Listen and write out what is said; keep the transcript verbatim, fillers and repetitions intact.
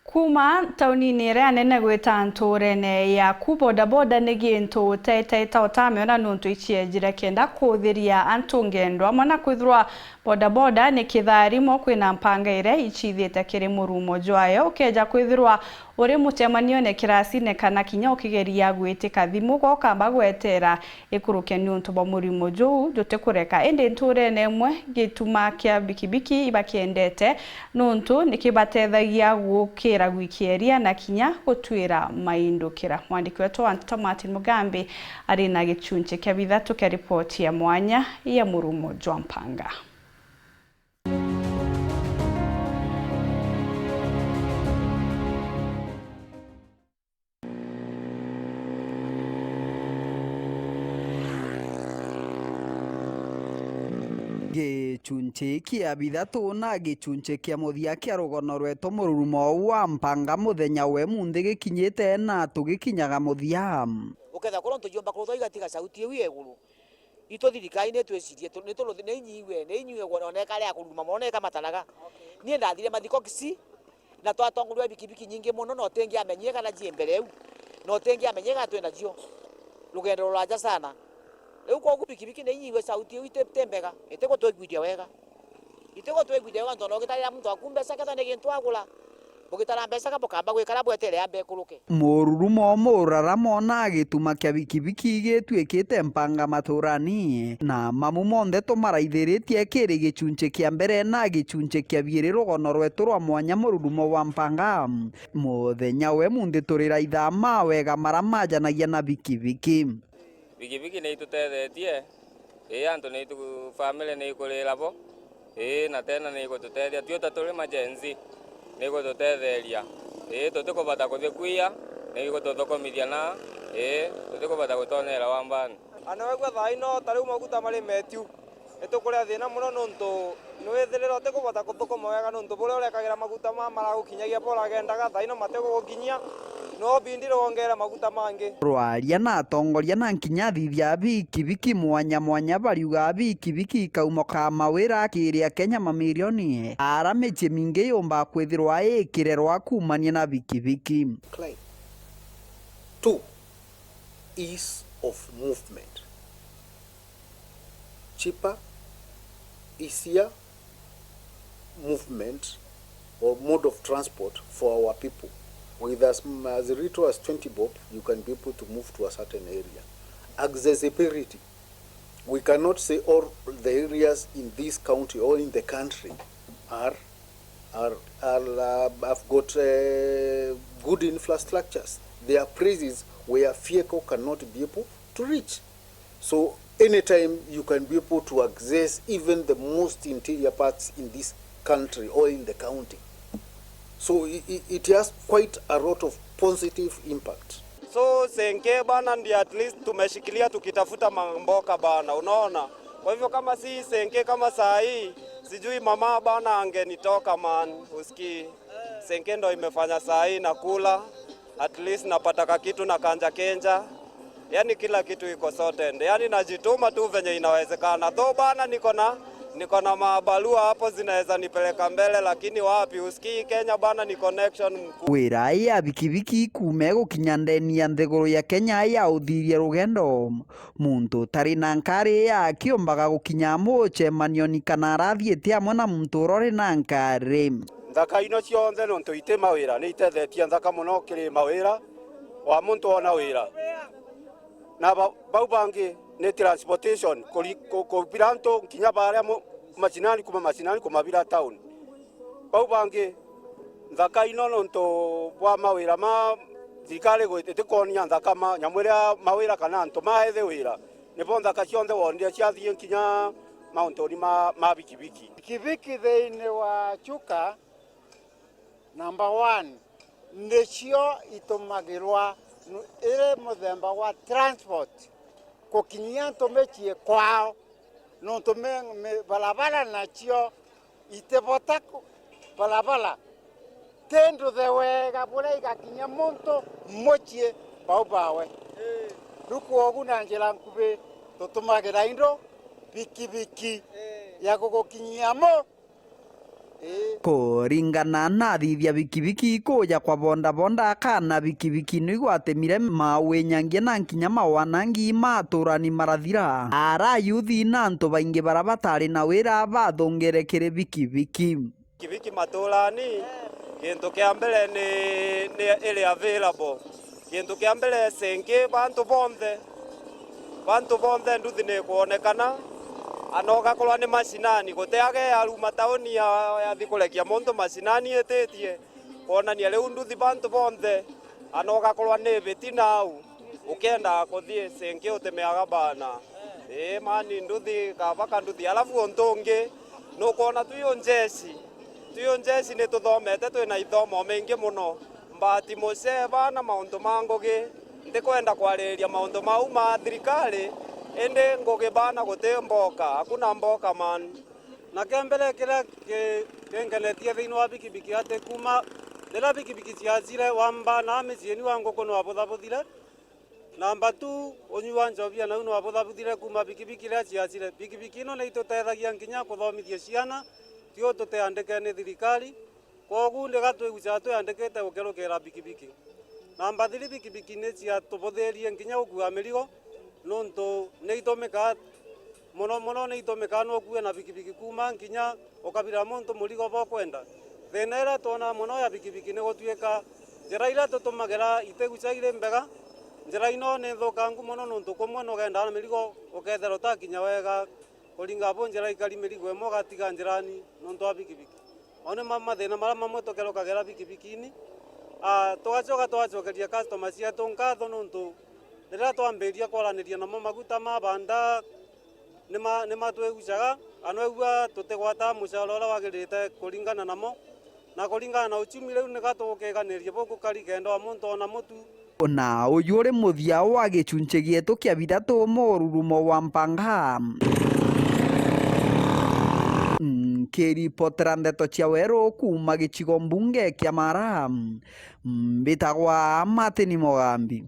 Kuuma taunini iria nene gwita ntuurene yaku, bodaboda ni gintu uteteeta utamiona nuntu iciejire kenda kuthiria antu ngendo, amwe na kwithirwa bodaboda ni kitharimo kwina mpanga iria icithite kiri murumo jwayo. Ukeja kwithirwa uri mucemanione kirasine kana kinya ukigeria gwitika thimu, gokamba gwetera ikuruke niuntu bwa murimo juu jutikureka. Indi ntuurene imwe, gituma kia bikibiki ibakiendete nuntu nikibatethagia gukira gwikieria na kinya gutwira maindukira. Mwandiki wetu wa nteto Martin Mugambi ari na gichunchi kia bithatu kia ripoti ya mwanya ya murumo jwa mpanga. Gichunchi kia bithatu na gichunchi kia muthia kia rugono rwetu, mururumo wa mpanga muthenya we munthi gikinyite na tugikinyaga muthia. Ukethira kuria untu jiumba kuruthwa igatiga sauti iu ya iguru. Itu thirikari ni twicirie, tu-, ni turu-, ni inyiwe, ni inyiwe gwa-, ona ikari ya kururuma mono, na ikamataraga. Okay. Nie ndathire mathiko Kisii, na twatongorua bikibiki nyingi mono, na utingiamenyeka na cie mbere iu, na utingiamenyeka twina cio rugendo ruraja sana. Riu kwogu bikibiki ni inyiwe sauti iu iti, ti mbega, itigutwiguithia wega. Itigutwiguithia wega, ntontu ugitarira muntu waku mbeca, kethira ni gintu agura, bugitara mbeca ka bukamba gwikara bwetere amba ikuruke. Mururumo, muraramo na gituma kia bikibiki gituikite mpanga maturani, na mamu monthe tumaraithiritie kiri gichunchi kia mbere na gichunchi kia biiri rugono rwetu rwa mwanya mururumo wa mpanga. Muthenya we munthi turi raitha mawega mara majanagia na bikibiki. Bikibiki ni itutethetie, ii, antu ni itu-, family ni ikurira bo, ii, na tena ni igututethia. Twi ta turi ma Gen Z, ni igututetheria, ii, tutikubota kuthi kwia, ni igututhukumithia na, ii, tutikubota gutonyera wambani. Ana wegua thaa ino, ta riu maguta mari metiu, itukuria thina mono nontu Nwithirire utikubota kuthukuma wega nontu buria urekagira maguta maa maragukinyagia bo uragendaga, thaa ino matigugukinyia, no bindi rwongere maguta mangi. Rwaria na atongoria na nkinya athithia a bikibiki mwanya mwanya bariuga bikibiki ikaumo ka mawira kiri Akenya mamirioni, ara micii mingi yumba kwithirwa ikirerwa kuumania na bikibiki. Climb. Two, ease of movement. Cheaper, easier movement or mode of transport for our people. With as, as little as twenty bob, you can be able to move to a certain area. Accessibility. We cannot say all the areas in this county or in the country are, are, are, uh, have got, uh, good infrastructures. There are places where vehicle cannot be able to reach. So anytime you can be able to access even the most interior parts in this country or in the county. So it, it, it has quite a lot of positive impact. So Senke bana, ndio at least tumeshikilia tukitafuta mamboka bana, unaona? Kwa hivyo kama si Senke kama saa hii, sijui mama bana angenitoka man, usikii. Senke ndo imefanya saa hii nakula, at least napata kakitu na kanja kenja. Yani kila kitu iko sorted. Yani najituma tu venye inawezekana. Though bana niko na, niko na mabarua hapo zinaweza nipeleka mbele, lakini wapi, usikii Kenya bana ni connection mkuu. Wira ya bikibiki kuuma gukinya ndeni ya nthiguru ya Kenya ya uthiria rugendo. Muntu utari na nkari akiumbaga gukinya mucemanioni kana arathiite amwe na muntu uria uri na nkari. Nthaka ino cionthe nontu iti mawira, ni itethetie nthaka mono kiri mawira wa muntu ona wira. Na ba-, bau bangi ni transportation, kuri-, ku-, kubira antu nkinya baria mu-, macinani, kuma macinani kumabira town. Bau bangi, nthaka ino nontu bwa mawira ma thirikari gwi-, itikonia nthaka ma nyamu iria mawira kana antu maethi wira. Nibo nthaka cionthe wonire ciathii nkinya mauntuni ma, ma bikibiki. Bikibiki thiini wa Chuka, number one, nicio itumagirwa nu-, iri muthemba wa transport gukinyia antu micii kwao, nontu mi-, mi-, barabara nacio itibota ku-, barabara ti nduthe wega buria igakinya muntu mucii bau bawe. Riu kwogu na njira nkubi tutumagira indu bikibiki ya gugukinyia mu Kuringana na athithia bikibiki, kuja kwa bondabonda kana bikibiki no igwatemire mawinyangia na nkinya mawanangi ma aturani marathira. Ara yuthi na antu baingi bara batari na wira bathungire kiri bikibiki. Bikibiki maturani, gintu kia mbere ni, ni iri available. Gintu kia mbere, senki bantu bonthe, bantu bonthe nduthi ni ikwonekana, ana ugakorwa ni mashinani, guti age aruma tauni ya, yathi kurekia muntu mashinani ititie, kwonania riu nduthi bantu bonthe, ana ugakorwa ni biti nau, ukienda kuthii senki utimiaga bana. Ii mani, nduthi kabaka nduthi. Alafu untu ungi, nukwona twi unjeci, twi unjeci ni tuthomete, twina ithomo mingi muno. Mbati muceba na mauntu ma ngugi, ntikwenda kwariria mauntu mau ma thirikari, indi ngugi bana guti mboka, hakuna mboka man. Na kia mbere kiria ki-, kingenetie thiini wa bikibiki ati kuuma riria bikibiki ciacire, wamba na miciini wa nguku nwabuthabuthire. Namba tu, unyui wa njovia nau nwabuthabutire kuuma bikibiki riria ciacire. Bikibiki ino ni itutethagia nkinya kuthomithia ciana, tio tutiandike ni thirikari. Kwogu ndiga twigucaga twiandikite gukerukira bikibiki. Namba three, bikibiki ni ciatubuthirie nkinya gukua mirigo, nontu ni itumikaa, mono mono ni itumikaa nukue na bikibiki kuuma nkinya ukabira muntu murigo bokwenda. Thina iria twonaa mono ya bikibiki ni gutuika njira iria tutumagira itiguca iri mbega. Njira ino ni nthukangu mono, nontu kumwe nugendaa na mirigo ukethira utakinya wega. Kuringa bu njira ikari mirigo imwe ugatiga njirani nontu wa bikibiki. Mau ni ma-, mathina maria mamwe tukerukagira bikibikini. Ah, tugacoka twacokeria customer cietu nkatho nontu riria twambiria kwaraniria namo maguta ma banda ni ma-, ni matwigucaga, anwegua tutigwata mucara uria wagirite kuringana namo. Na kuringana na uchumi riu nika tugukiganiria bukukari kenda o muntu ona mutu. Na uyu uri muthia wa gicunci gietu kia bithatu mururumo wa Mpanga. Nkiripotera ndeto cia weru kuuma gicigo mbunge kia Mara, mbitagwa Martin Mugambi.